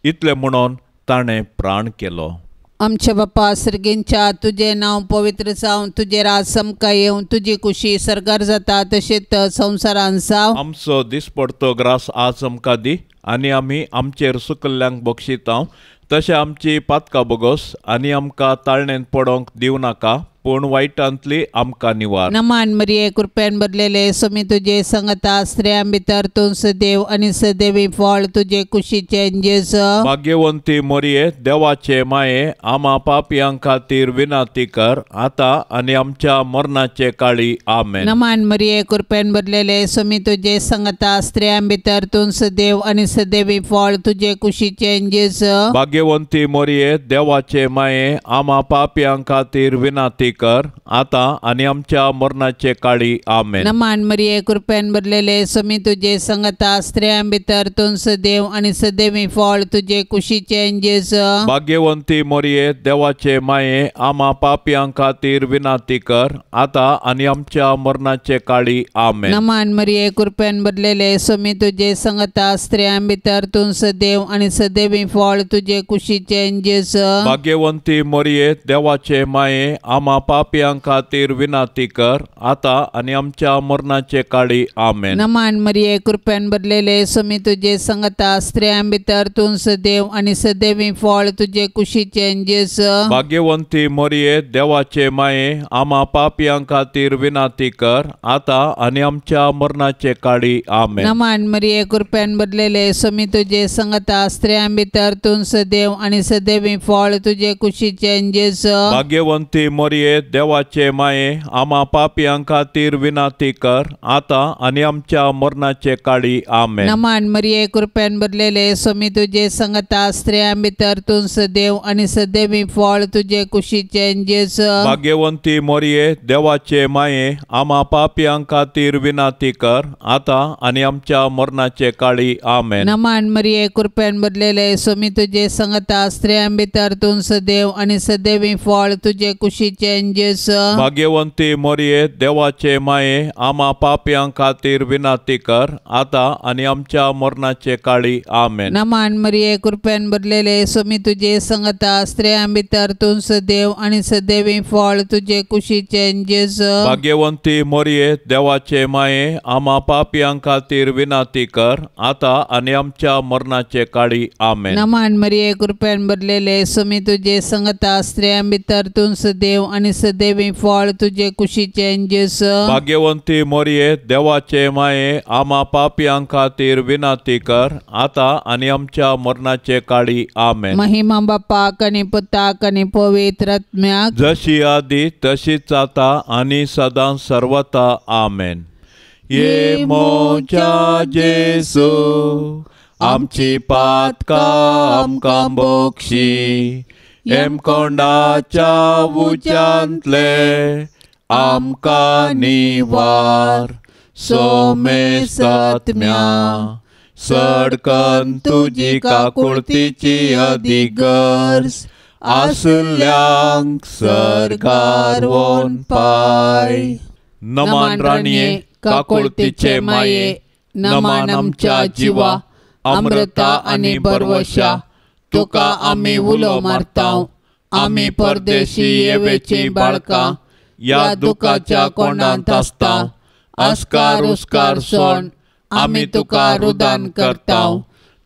इतलें म्हणून ताणें प्राण केलो। आमच्या बापा सर्गेंच्या तुजें नांव पवित्र जावं, तुजें राज समका येवं, तुजी कुशी सर्गार जाता तशेंच संवसारान जावं। आमचो दिसपडतो ग्रास आज आमकां दी आनी आमी आमचेर सुकल्ल्यांक बक्षितांव तशें आमची पातकां बोगोस आनी आमकां ताळणेंत पडोंक दिवं नाका, पूण वायटांतली आमकां निवार. नमान मरिये कृपेन भरलेले स्वामी तुजे संगता स्त्रियां भितर तूं सदैव आनी सदैवी फळ तुजे कुशीचें जेजू. भाग्यवंती मरिये देवाचे माये आमा पापयां खातीर विनंती कर आतां आनी आमच्या मरणाचे काळी. आमेन. नमान मरिये कृपेन भरलेले स्वामी तुजे संगता स्त्रियां भितर तूं सदैव आनी सदैवी फळ तुजे कुशीचें जेजू. भाग्यवंती मरिये देवाचे माये आमा पापयां खातीर विनंती कर आतां आनी आमच्या मरणाचे काळी. आमेन. नमान मरिये कृपेन भरलेले स्वामी तुजे संगता स्त्रियां भितर तूं सदैव आनी सदैवी फळ तुजे कुशीचें जेजू. भाग्यवंती मरिये देवाचे माये आमा पापयां खातीर विनंती कर आतां आनी आमच्या मरणाचे काळी. आमेन. नमान मरिये कृपेन भरलेले स्वामी तुजे संगता स्त्रियां भितर तूं सदैव आनी सदैवी फळ तुजे कुशीचें जेजू. भाग्यवंती मरिये देवाचे माये आमा पापयां खातीर विनंती कर आतां आनी आमच्या मरणाचे काळी. आमेन. नमान मरिये कृपेन भरलेले स्वामी तुजे संगता स्त्रियां भितर तूं सदैव आनी सदैवी फळ तुजे कुशीचें जेजू. भाग्यवंती मरिये देवाचे माये आमा पापयां खातीर विनंती कर आतां आनी आमच्या मरणाचे काळी. आमेन. नमान मरिये कृपेन भरलेले स्वामी तुजे संगता स्त्रियां भितर तूं सदैव आनी सदैवी फळ तुजे कुशीचें जेजू. भाग्यवंती मरिये देवाचे माये आमा पापयां खातीर विनंती कर आतां आनी आमच्या मरणाचे काळी. आमेन. नमान मरिये कृपेन भरलेले स्वामी तुजे संगता स्त्रियां भितर तूं सदैव आनी सदैवी फळ तुजे कुशीचें जेजू. भाग्यवंती मरिये देवाचे माये आमा पापयां खातीर विनंती कर आतां आनी आमच्या मरणाचे काळी. आमेन. नमान मरिये कृपेन भरलेले स्वामी तुजे संगता स्त्रियां भितर तूं सदैव आनी सदैवी फळ तुजे कुशीचें जेजू. भाग्यवंती मरिये देवाचे माये आमा पापयां खातीर विनंती कर आतां आनी आमच्या मरणाचे काळी. आमेन. नमान मरिये कृपेन भरलेले स्वामी तुजे संगता स्त्रियां भितर तूं सदैव आनी सदैवी फळ तुजे कुशीचें जेजू. भाग्यवंती मरिये देवाचे माये आमा पापयां खातीर विनंती कर आतां आनी आमच्या मरणाचे काळी. आमेन. नमान मरिये कृपेन भरलेले स्वामी तुजे संगता स्त्रियां भितर तूं सदैव आनी सदैवी फळ तुजे कुशीचें जेजू. भाग्यवंती मरिये देवाचे माये आमा पापयां खातीर विनंती कर आतां आनी आमच्या मरणाचे काळी. आमेन. महिमा बापाक आनी पुताक आनी पवित्र आत्म्याक, जशी आदी तशीच आतां आनी सदां सर्वता. आमेन. ये मोच्या जेजू आमची पातकां आमकां बोक्षी, हेमकोंडाच्या उज्यांतले आमकां निवार. सोमेसात्म्या सडकन तुजी काकुळतीची अधिगर्ज आसल्यांक सरकार वोन पाय. नमान राणये काकुळतीचे माये, नमान आमच्या जिवा अमृता आनी बरवशा, तुका आमी उलो मारताव. आमी परदेशी येवेची बाळकां ह्या दुखाच्या कोंडांत आसता. आस्कार उस्कार सोण आमी तुका रुदान करताव,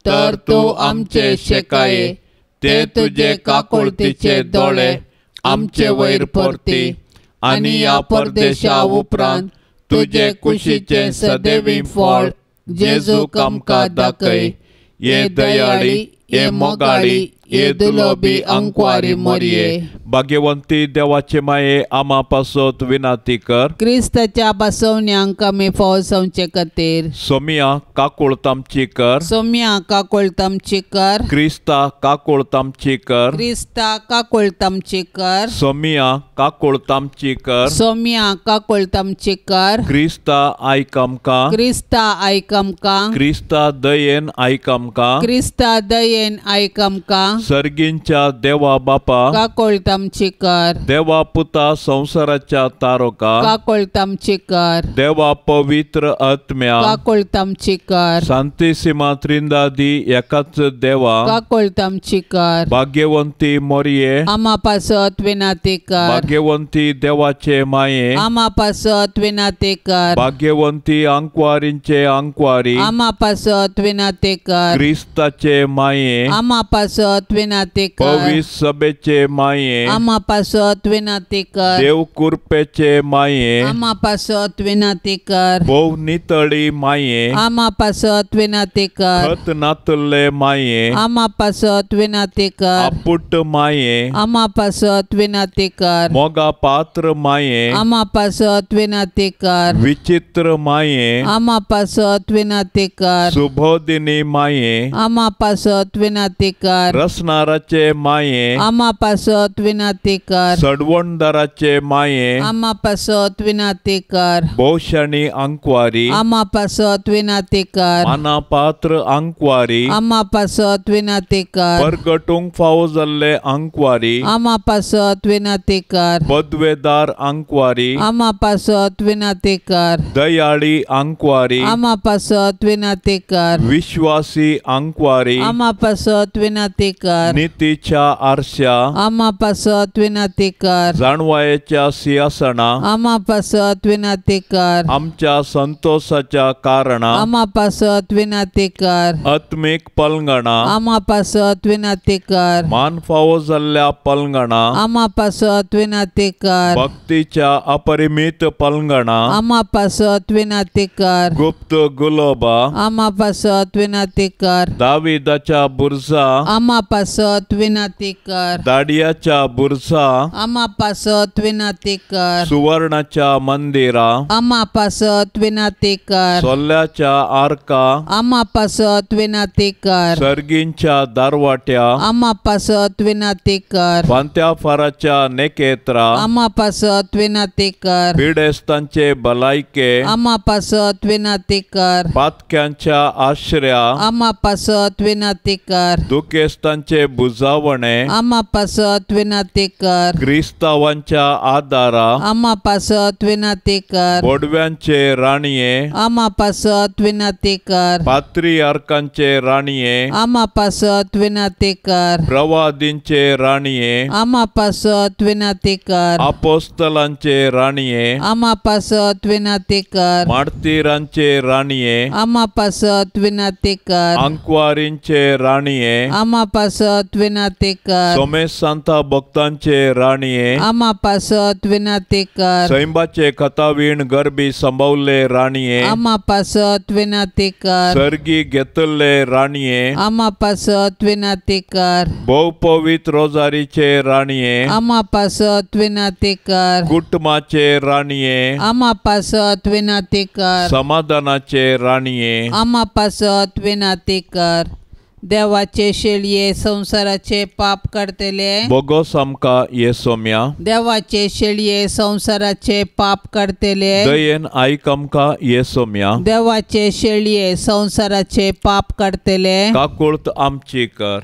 तर तूं आमचे शेकाये ते तुजे काकुळतीचे दोळे आमचे वयर परती आनी ह्या परदेशा उपरांत तुजे कुशीचें सदैवी फळ जेजूक आमकां दाखय. ये दयाळी, ये मोगाळी, ये दुलोबी अंकवारी मोरये. भाग्यवंती देवाचे माये आमा पासत विनंती कर. क्रिस्ताच्या बसवण्यांक आमी फौजवचे खातीर. सोमिया काकुळत आमची कर. सोमिया काकुळत आमची कर. क्रिस्ता काकुळत आमची कर. क्रिस्ता काकुळत आमची कर. सोमिया काकुळत आमची कर. सोमिया काकुळत आमची कर. क्रिस्ता आयक आमकां. क्रिस्ता आयक आमकां. क्रिस्ता दयेन आयक आमकां. क्रिस्ता दयेन आयक आमकां. सर्गींच्या देवा बापा काकुळत आमची कर. देवा पुता संवसाराच्या तारोका काकुळत आमची कर. देवा पवित्र आत्म्या काकुळत आमची कर. शांतिसीमा त्रिंदादी एकाच देवा काकुळत आमची कर. भाग्यवंती मोरये आमा पासत विनंती कर. भाग्यवंती देवाचे माये आमा पासत विनंती कर. भाग्यवंती आंकवारींचे आंकवारी आमा पासत विनंती कर. क्रिस्ताचे माये आमा पासत विनंती कर. पवित्र सभेचे माये आमा पासत विनाती कर। देव कुरपेचे माये आमा पासत विनाती कर। भोव नितळी माये आमा पासत विनाती कर। खत नातल्ले माये आमा पासत विनाती कर। आपुट माये आमा पासत विनाती कर। मोगा पात्र माये आमा पासत विनाती कर। विचित्र माये आमा पासत विनाती कर। सुबोधिनी माये आमा पासत विनाती कर। रसनाराचे माये आमा पासत विनाती कर। सडवणदाराचे माये आमा पासत विनाती कर। भोवशाणी आंकवारी आमा पासत विनाती कर। माना पात्र आंकवारी आमा पासत विनाती कर। परगटूंक फावो जाल्ले आंकवारी आमा पासत विनाती कर। पदवेदार आंकवारी आमा पासत विनाती कर। दयाळी आंकवारी आमा पासत विनाती कर। विश्वासी आंकवारी आमा पासत विनाती कर। नितीच्या आरश्या आमा पासत विनाती कर। जाणवायेच्या सिंहासना आमा पासत विनाती कर। आमच्या संतोषाच्या कारणा आमा पासत विनाती कर। आत्मीक पलंगणा आमा पासत विनाती कर। मान फावो जाल्ल्या पलंगणा आमा पासत विनाती कर। भक्तीच्या अपरिमित पलंगणा आमा पासत विनाती कर। गुप्त गुलोबा आमा पासत विनाती कर। दाविदाच्या बुरजा आमा पासत विनाती कर। दाडियाच्या बुरजा आमा पासत विनाती कर। सुवर्णाच्या मंदिरा आमा पासत विनाती कर। सोल्याच्या आरका आमा पासत विनाती कर। सर्गींच्या दारवाट्या आमा पासत विनाती कर। फांत्या फाराच्या नेकेत्रा आमा पासत विनाती कर। पिडेस्तांचे भलायके आमा पासत विनाती कर। पातक्यांच्या आश्रया आमा पासत विनाती कर। दुखेस्तांचे बुजावणे आमा पासत विनाती कर। क्रिस्तावांच्या आदारा आमा पासत विनाती कर। बोडव्यांचे राणये आमा पासत विनाती कर। पात्रियार्कांचे राणये आमा पासत विनाती कर। प्रवादींचे राणये आमा पासत विनाती कर। अपोस्तलांचे राणये आमा पासत विनाती कर। मार्तीरांचे राणये आमा पासत विनाती कर। आंकवारींचे राणये आमा पासत विनाती कर। सोमेश सांता भक्तांचे राणये आमा पासत विनाती कर। सैंबाचे कथावीण गरबी संभवले राणये आमा पासत विनाती कर। सर्गी घेतल्ले राणये आमा पासत विनाती कर। भोव पवित्र रोजारीचे राणये आमा पासत विनाती कर। कुटुंबाचे राणये आमा पासत विनाती कर। समाधानाचे राणये आमा पासत विनाती कर। देवाचे शेळये संसाराचे पाप काडतले बोगोस आमकां ये सोम्या। देवाचे शेळये संसाराचे पाप काडतले दयेन आयक आमकां ये सोम्या। देवाचे शेळये संसाराचे पाप काडतले काकुळत आमची कर।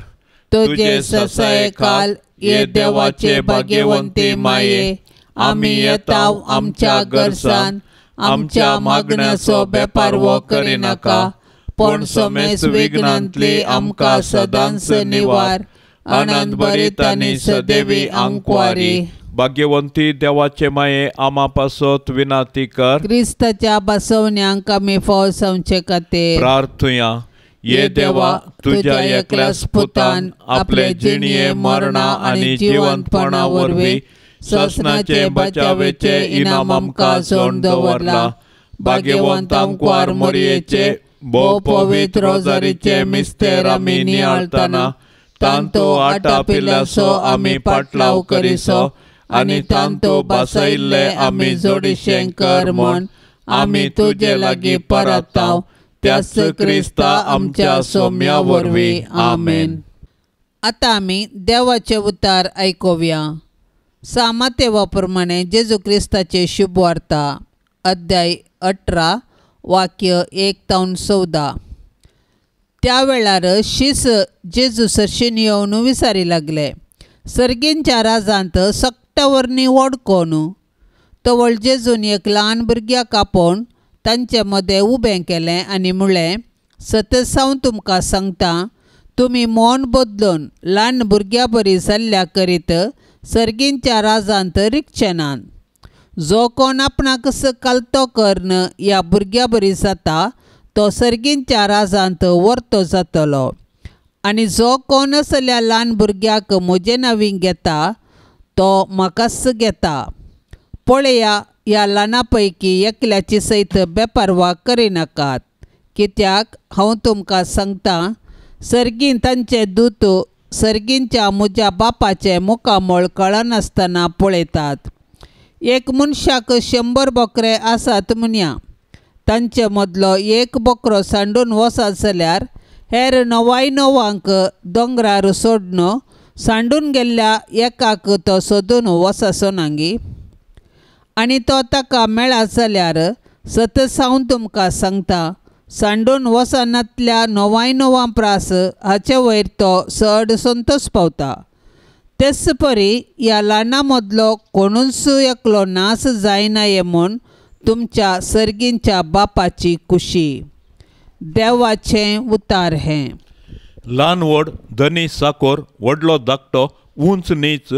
तुझे ससाये काल ये देवाचे भाग्यवंती माये आमी येताव आमच्या गरजान आमच्या मागण्याचो बेपारवो करिनाका पण समेस विघ्नांतली आमकां सदांच निवार। आनंद भरीत आनी सदैवी आंकवारी। भाग्यवंती देवाचे माये आमा पासत विनाती कर। क्रिस्ताच्या बसवण्यांक आमी फाव जावचे खातीर प्रार्थुया। ये देवा तुझ्या एकल्याच पुतान आपले जिणये मरणा आनी जिवंतपणा वरवीं ससनाचे बचावेचे इनाम आमकां जोडून दवरला। भाग्यवंत आंकवार मोरयेचे भोव पवित्र रोजारीचे मिस्तेर आमी नियाळतना तांतो आटापिल्ल्याचो आमी पाटलाव करिसो आनी तांतो बसयल्ले आमी जोडिशें कर म्हूण आमी तुजे लागीं परताव त्याच क्रिस्ता आमच्या सोम्या वरवीं आमेन। आतां आमी देवाचे उतार आयकुया। सामातेवा प्रमाणे जेजू क्रिस्ताचे शुभवार्ता अध्याय 18 वाक्य 1 तावन 14। त्या वेळार शीस जेजू सरशीन येवन विचारी लागले, सर्गींच्या राजांत सक्ता वरनी व्हड कोण? तवळ जेजून एक ल्हान भुरग्याक आपोवन तांचे मदें उबें केलें आनी म्हणलें, सतत हांव तुमकां सांगता, तुमी मन बदलून ल्हान भुरग्या बरी जाल्ल्या करीत सर्गींच्या राजांत रिगचे नात. जो कोण आपणाक कालतो कर्ण ह्या भुरग्या बरी जाता तो सर्गींच्या राजांत वर्तो जातलो. आनी जो कोण असल्या ल्हान भुरग्याक म्हजे नांवी घेता तो म्हाकाच घेता. पळया ह्या ल्हाना पैकी एकल्याची सयत बेपारवा करिनाकात, कित्याक हांव तुमकां सांगता सर्गीन तांचे दूत सर्गींच्या म्हज्या बापाचें मुखामळ कळनासतना पळयतात. एक मनशाक 100 बोकरे आसात म्हणया, तांचे मदलो एक बोकरो सांडून वचत जाल्यार हेर 99 दोंगरार सोडून सांडून गेल्ल्या एकाक तो सोदून वचसो नांगी? आनी तो ताका मेळत जाल्यार सतत हांव तुमकां सांगता सांडून वचनातल्या 99 प्रास हाचे वयर तो चड संतोश पावता. तेच परी ह्या ल्हाना मदलो कोणूच एकलो नाश जायना म्हूण तुमच्या सर्गींच्या बापाची खुशी. देवाचें उतार हें. ल्हान व्हड, धनी साकोर, व्हडलो धाकटो, उंच नीच,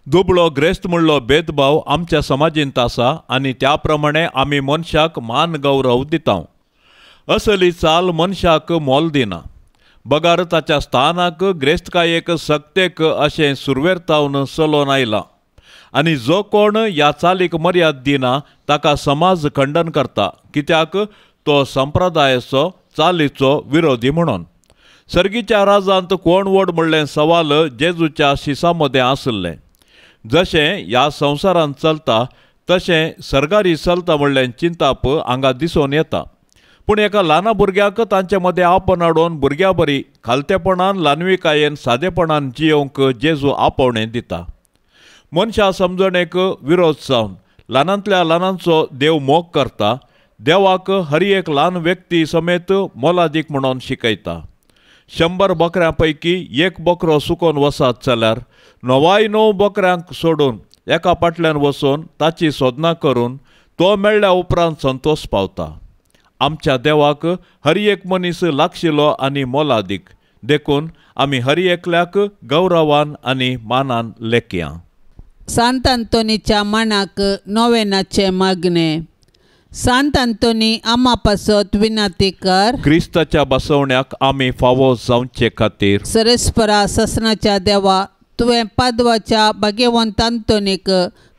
दुबळो ग्रेस्त म्हणलो भेदभाव आमच्या समाजींत आसा आनी त्या प्रमाणे आमी मनशाक मान गौरव दिता. असली चाल मनशाक मोल दिना, बगार ताच्या स्थानाक ग्रेस्तकायेक सक्तेक अशें सुरवेर तावन चलोवन आयलां आनी जो कोण ह्या चालीक मर्याद दिना ताका समाज खंडन करता, कित्याक तो संप्रदायाचो चालीचो विरोधी म्हणून. सर्गीच्या राजांत कोण व्हड म्हणलें सवाल जेजूच्या शिसा मदें आशिल्लें. जशें ह्या संवसारांत चलता तशें सरकारी चलता म्हणलें चिंताप हांगा दिसून येता. पूण एका ल्हाना भुरग्याक तांचे मदें आपण हाडून भुरग्या बरी खालतेपणान ल्हानविकायेन सादेपणान जियोवंक जेजू आपोवणें दिता. मनशा समजणेक विरोध जावन ल्हानांतल्या ल्हानांचो देव मोग करता. देवाक हर एक ल्हान व्यक्ती समेत मोलादीक म्हणून शिकयता. 100 बकऱ्यां पैकी एक बकरो सुकोवन वसात जाल्यार 99 बकऱ्यांक सोडून एका फाटल्यान वचून ताची सोदना करून तो मेळ्ळ्या उपरांत संतोश पावता. आमच्या देवाक हर एक मनीस लागशिलो आनी मोलादीक, देखून आमी हर एकल्याक गौरवान आनी मानान लेखया. सांत आंतोनीच्या मानाक नोवेनाचें मागणें. सांत आंतोनी आमा पासत विनंती कर, क्रिस्ताच्या बसवण्याक आमी फावो जावचे खातीर. सरस्परा ससनाच्या देवा, तुवें पादवाच्या भाग्यवंत आंतोनीक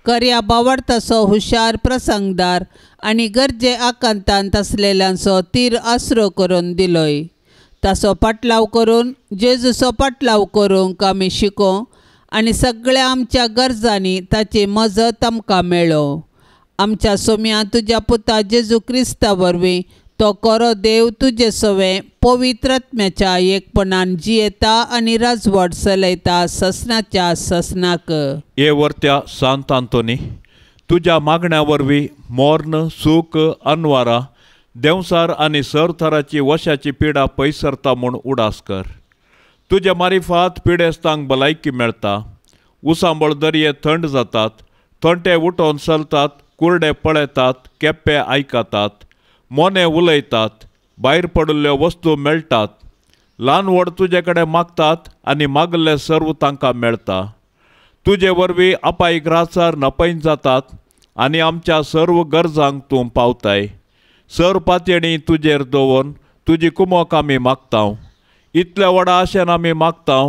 कर्या बावडताचो हुशार प्रसंगदार आनी गरजे आकांतांत आसलेल्यांचो तीर आसरो करून दिलोय. ताचो पाटलाव करून जेजूचो पाटलाव करूंक आमी शिकों आनी सगळ्या आमच्या गरजांनी ताची मजत आमकां मेळो. आमच्या सोम्या तुज्या पुता जेजू क्रिस्ता वरवीं तो करो देव तुजे सवें पवित्र आत्म्याच्या एकपणान जियेता आनी राजवट चलयता ससनाच्या ससनाक. हे वर्त्या सांत आंतोनी, तुज्या मागण्या वरवीं मोर्न सूख अनवारा देंवसार आनी सरथराची वशाची पिडा पयसरता म्हूण उडास कर. तुज्या मारिफात पिडेस्तांक भलायकी मेळटा, उसांबळ दर्ये थंड जातात, थंटे उठोवन चलतात, कुरडे पळयतात, केप्पे आयकतात, मोने उलयतात, भायर पडिल्ल्यो वस्तू मेळटात. ल्हान व्हड तुजे कडेन मागतात आनी मागल्लें सर्व तांकां मेळटा. तुजे वरवीं अपायक रासार नपयन जातात आनी आमच्या सर्व गरजांक तूं पावताय. सर पातयेणी तुजेर दवरून तुजी कुमोक आमी मागता. इतल्या व्हडा आशेन आमी मागता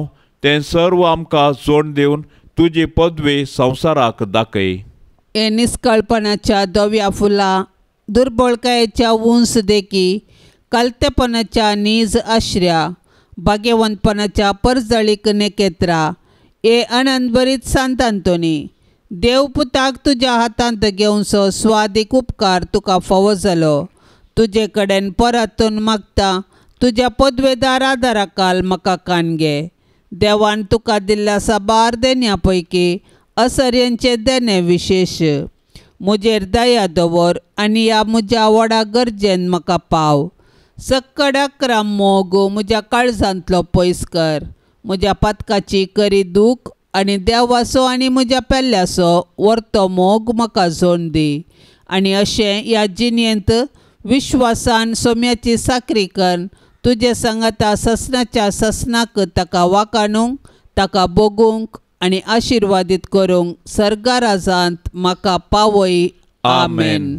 तें सर्व आमकां जोड दिवन तुजी पदवी संवसाराक दाखय. हे निस्कळपणाच्या धव्या फुलां, दुर्बळकायेच्या उंच देखी, कालतेपणाच्या नीज आश्र्या, भाग्यवंतपणाच्या परजळीक नेकेत्रा, हे आनंदभरीत सांत आंतोनी, देव पुताक तुज्या हातांत घेवचो स्वादीक उपकार तुका फावो जालो. तुजे कडेन परतून मागता तुज्या पदवेदार आदाराकाल म्हाका कान घे. देवान तुका दिल्ल्या साबार देण्या पैकी असर्यांचें देणें विशेश. म्हजेर दया दवर आनी ह्या म्हज्या व्हडा गरजेन म्हाका पाव. सक्कड अकरा मोग म्हज्या काळजांतलो पयस कर. म्हज्या पातकाची करी दूख आनी देवाचो आनी म्हज्या पेल्ल्याचो वर्तो मोग म्हाका जोड दी. आनी अशें ह्या जिणेंत विश्वासान सोम्याची साकरी कर तुजे सांगाता ससनाच्या ससनाक ताका वाकाणूंक, ताका भोगूंक आनी आशिर्वादीत करूंक सर्गाराजांत म्हाका पावय. आमेन.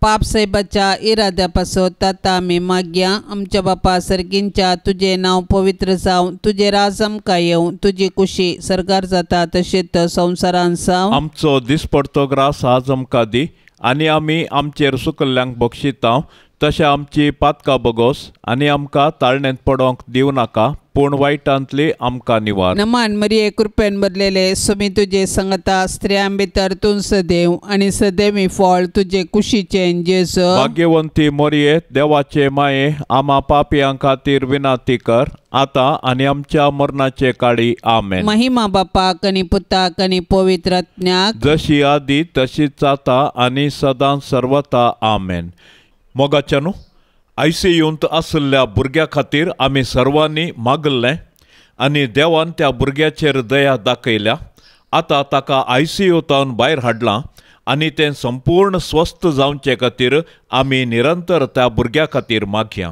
पाप साहेबाच्या इराद्या पासत आतां आमी मागया. आमच्या बापा सर्गींच्या तुजें नांव पवित्र जावं, तुजें राज आमकां येवं, तुजी कुशी सर्गार जाता तशेंच संवसारान जावं. आमचो दिसपडतो ग्रास आज आमकां दी आनी आमी आमचेर सुकल्ल्यांक बक्षितां तशें आमची पातकां बगोस आनी आमकां ताळण्यांत पडोंक दिवं नाका, पूण वायटांतली आमकां निवार. नमान मरिये कृपेन भरलेले सुमी तुजे संगता, स्त्रियां भितर तूं सदैव आनी सदैवी फळ तुजे कुशीचें जेजू. भाग्यवंती मरिये देवाचे माये, आमा पापयां खातीर विनंती कर आतां आनी आमच्या मरणाचे काळी. आमेन. महिमा बापाक आनी पुताक आनी पवित्र आत्म्याक, जशी आदी तशीच आतां आनी सदां सर्वता. आमेन. मोगाच्यानू, आयसीयूंत आशिल्ल्या भुरग्या खातीर आमी सर्वांनी मागल्लें आनी देवान त्या भुरग्याचेर दया दाखयल्या. आतां ताका आयसीयूंतावन भायर हाडलां आनी तें संपूर्ण स्वस्थ जावचे खातीर आमी निरंतर त्या भुरग्या खातीर मागया.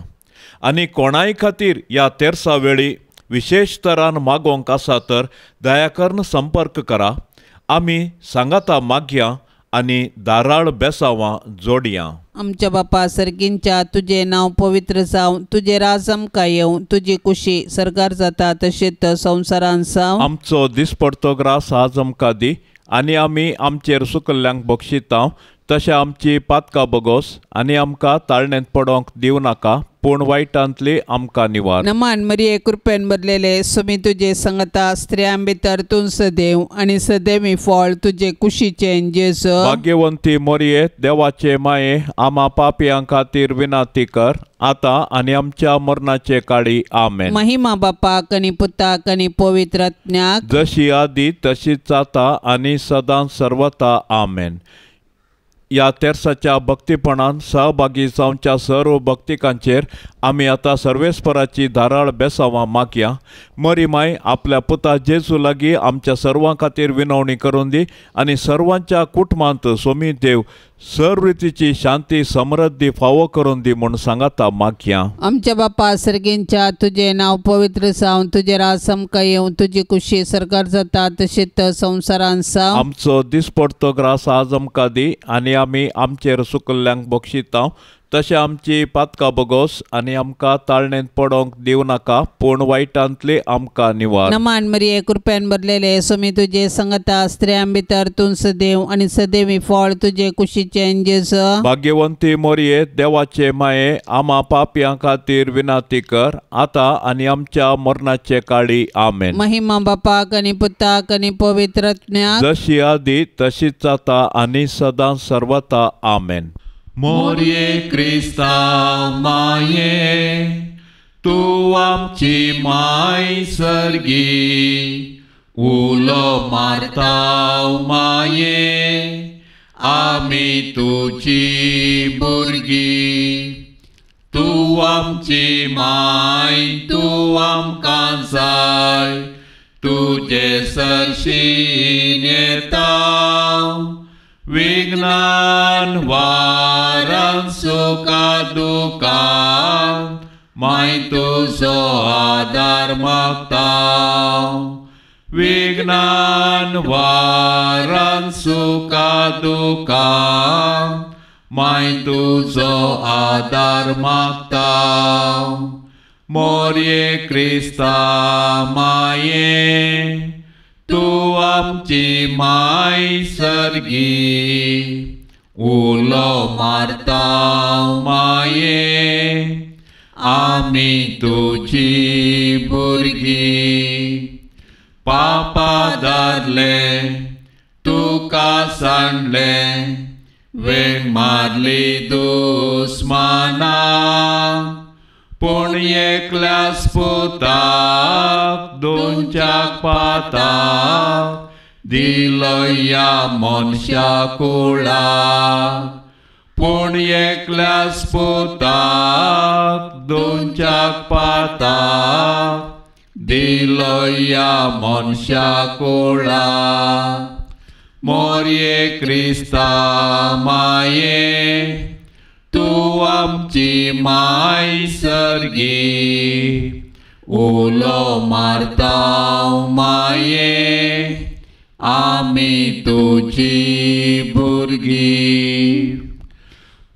आनी कोणाय खातीर ह्या तेरसा वेळी विशेश तरान मागोवंक आसा तर दया करून संपर्क करा. आमी सांगाता मागया आनी दाराळ बेसावां जोडया. आमच्या बापा सर्गींच्या तुजें नांव पवित्र जावं, तुजें राज आमकां येवं, तुजी कुशी सर्गार जाता तशेंच संवसारान जावं. आमचो दिसपडतो ग्रास आज आमकां दी आनी आमी आमचेर सुकल्ल्यांक बक्षितां तशें आमची पातकां बगोस आनी आमकां ताळण्यांत पडोंक दिवं नाका, पूण वायटांतली आमकां निवार. नमान मरिये कृपेन भरलेले सुमी तुजे संगता, स्त्रियां भितर तूं सदैव आनी सदैवी फळ तुजे कुशीचें जेजू. भाग्यवंती मरिये देवाचे माये, आमा पापयां खातीर विनंती कर आतां आनी आमच्या मरणाचे काळी. आमेन. महिमा बापाक आनी पुताक आनी पवित्र आत्म्याक, जशी आदी तशीच आतां आनी सदां सर्वता. आमेन. ह्या तेरसाच्या भक्तीपणान सहभागी जावच्या सर्व भक्तिकांचेर आमी आतां सर्वेस्पराची धाराळ बेसावां मागया. मरी माय आपल्या पुता जेजू लागीं आमच्या सर्वां खातीर विनवणी करून दी आनी सर्वांच्या कुटुंबांत सोमी देव सर्व रितीची शांती समृद्धी फावो करून दी म्हूण सांगाता मागया. आमच्या बापा सर्गींच्या तुजें नांव पवित्र जावं, तुजें राज आमकां येवं, तुजी कुशी सर्गार जाता तशेंच संवसारान जावं. आमचो दिसपडतो ग्रास आज आमकां दी आनी आमी आमचेर सुकल्ल्यांक बक्षितां तशें आमची पातकां बगोस आनी आमकां ताळण्यांत पडोंक दिवं नाका, पूण वायटांतली आमकां निवार. नमान मरिये कृपेन भरलेले सुमी तुजे संगता, स्त्रियां भितर तूं सदैव आनी सदैवी फळ तुजे कुशीचें जेजू. भाग्यवंती मरिये देवाचे माये, आमा पापयां खातीर विनंती कर आतां आनी आमच्या मरणाचे काळी. आमेन. महिमा बापाक आनी पुताक आनी पवित्र आत्म्याक, जशी आदी तशीच आतां आनी सदां सर्वता. आमेन. मोरये क्रिस्तांव माये, तूं आमची माय सर्गी, उलो मारताव माये, आमी तुजी भुरगीं. तूं आमची माय, तूं आमकां जाय, तुजे सरशीं येता विज्ञान वारान सुखा दुखान, माय तुजो आदार मागता. विज्ञान वारान सुखा दुखान, माय तुजो आदार मागता. मोरये क्रिस्ता माये, तूं आमची माय सर्गी, उलो मारता माये, आमी तुजी भुरगीं. पापा धरले तुका सांडले, वेंग मारली दुस्माना, पूण एकल्याच पुताक दोनच्याक पाताक दिलो ह्या मनशा कुळाक. पूण एकल्याच पुताक दोनच्याक पाताक दिलो ह्या मनशा कुळाक. मोरये क्रिस्ता माये, तूं आमची माय सर्गी, उलो मारता माये, आमी तुजी भुरगीं.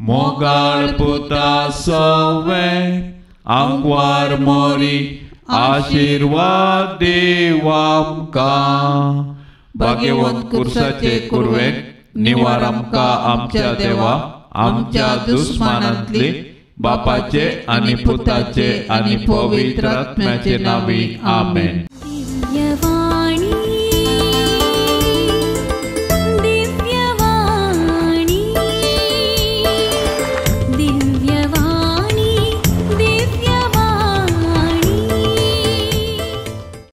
मोगाळ पुता सवे आंकवार मोरी आशीर्वाद देव आमकां. भाग्यवंत कुर्साचे कुरवेक निवार आमकां आमच्या देवा आमच्या दुस्मानांतली बापाचे आनी पुताचे आनी पवित्र आत्म्याचे नांवी आमेन.